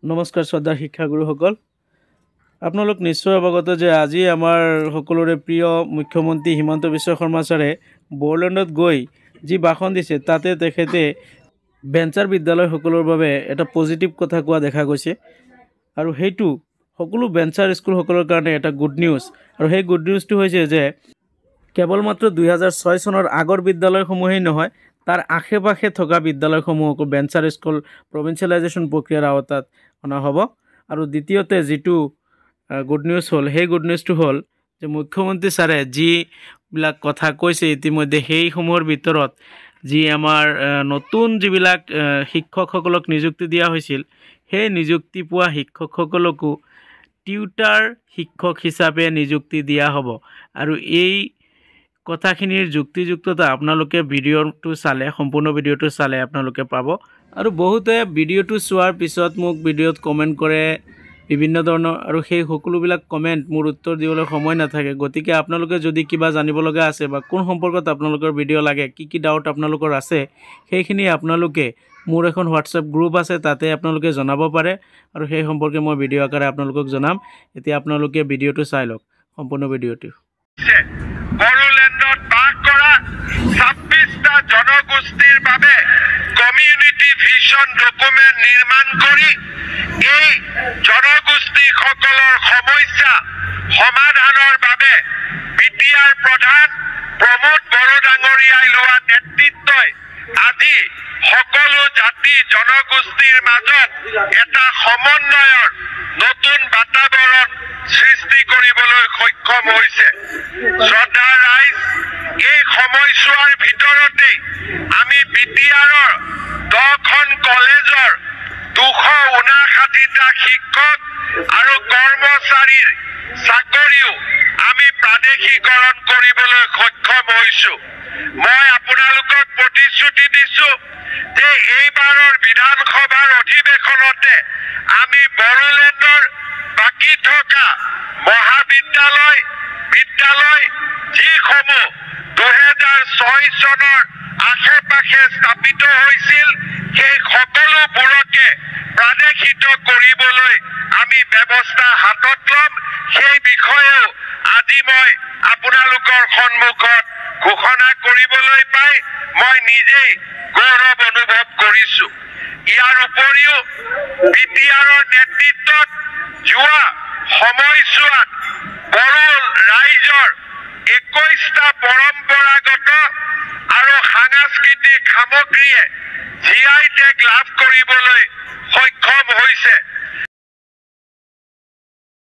নমস্কাৰ শ্ৰদ্ধাৰ শিক্ষাগুৰুসকল, আপোনালোক নিশ্চয় অৱগত যে আজি আমাৰ সকলোৰে প্ৰিয় মুখ্যমন্ত্ৰী হিমন্ত বিশ্ব শৰ্মা ছাৰে বড়োলেণ্ডত গৈ যি ভাষণ দিছে, তাতে তেখেতে ভেঞ্চাৰ বিদ্যালয়সকলৰ বাবে এটা পজিটিভ কথা কোৱা দেখা গৈছে আৰু সেইটো সকলো ভেঞ্চাৰ স্কুলসকলৰ কাৰণে এটা গুড নিউজ। আৰু সেই গুড নিউজটো হৈছে যে কেৱল মাত্ৰ 2006 চনৰ আগৰ বিদ্যালয়সমূহেই নহয়, তাৰ আশে পাশে থকা বিদ্যালয়সমূহকো ভেঞ্চাৰ স্কুল প্ৰভিঞ্চিয়েলাইজেশ্যন প্ৰক্ৰিয়াৰ আওতাত অনা হ'ব। আৰু দ্বিতীয়তে যিটো গুড নিউজ হ'ল, সেই গুড নিউজটো হ'ল যে মুখ্যমন্ত্ৰী ছাৰে যিবিলাক কথা কৈছে ইতিমধ্যে, সেইসমূহৰ ভিতৰত যি আমাৰ নতুন যিবিলাক শিক্ষকসকলক নিযুক্তি দিয়া হৈছিল, সেই নিযুক্তি পোৱা শিক্ষকসকলকো টিউটাৰ শিক্ষক হিচাপে নিযুক্তি দিয়া হ'ব। আৰু এই কথাখিনিৰ যুক্তিযুক্ততা আপোনালোকে ভিডিঅ'টো চালে, সম্পূৰ্ণ ভিডিঅ'টো চালে আপোনালোকে পাব। আৰু বহুতে ভিডিঅ'টো চোৱাৰ পিছত মোক ভিডিঅ'ত কমেণ্ট কৰে বিভিন্ন ধৰণৰ, আৰু সেই সকলোবিলাক কমেণ্ট মোৰ উত্তৰ দিবলৈ সময় নাথাকে। গতিকে আপোনালোকে যদি কিবা জানিব লগা আছে বা কোন সম্পৰ্কত আপোনালোকৰ ভিডিঅ' লাগে, কি কি ডাউট আপোনালোকৰ আছে, সেইখিনি আপোনালোকে মোৰ এখন হোৱাটছএপ গ্ৰুপ আছে, তাতে আপোনালোকে জনাব পাৰে আৰু সেই সম্পৰ্কে মই ভিডিঅ' আকাৰে আপোনালোকক জনাম। এতিয়া আপোনালোকে ভিডিঅ'টো চাই লওক, সম্পূৰ্ণ ভিডিঅ'টো। বড়োলেণ্ডত বাস কৰা 26টা জনগোষ্ঠীৰ বাবে কমিউনিটি ভিছন ডকুমেণ্ট নিৰ্মাণ কৰি এই জনগোষ্ঠীসকলৰ সমস্যা সমাধানৰ বাবে বিটিআৰ প্ৰধান প্ৰমোদ বড়ো ডাঙৰীয়াই লোৱা নেতৃত্বই আজি সকলো জাতি জনগোষ্ঠীৰ মাজত এটা সমন্বয়ৰ নতুন বাতাবৰণ সৃষ্টি কৰিবলৈ সক্ষম হৈছে। শ্ৰদ্ধাৰ ৰাইজ, এই সময়ছোৱাৰ ভিতৰতেই আমি বিটিআৰৰ 10খন কলেজৰ 259টা শিক্ষক আৰু কৰ্মচাৰীৰ চাকৰিও আমি প্ৰাদেশিকৰণ কৰিবলৈ সক্ষম হৈছো। মই আপোনালোকক প্ৰতিশ্ৰুতি দিছো যে এইবাৰৰ বিধানসভাৰ অধিৱেশনতে আমি বড়োলেণ্ডৰ বাকী থকা মহাবিদ্যালয়, বিদ্যালয় যিসমূহ 2006 চনৰ আশে পাশে স্থাপিত হৈছিল, সেই সকলোবোৰকে প্ৰাদেশিত কৰিবলৈ আমি ব্যৱস্থা হাতত ল'ম। সেই বিষয়েও আজি মই আপোনালোকৰ সন্মুখত ঘোষণা কৰিবলৈ পাই মই নিজেই গৌৰৱ অনুভৱ কৰিছো। ইয়াৰ উপৰিও বিটিআৰৰ নেতৃত্বত যোৱা সময়ছোৱাত বড়ো ৰাইজৰ 21টা পৰম্পৰাগত আৰু সাংস্কৃতিক সামগ্ৰীয়ে জি I tag লাভ কৰিবলৈ সক্ষম হৈছে।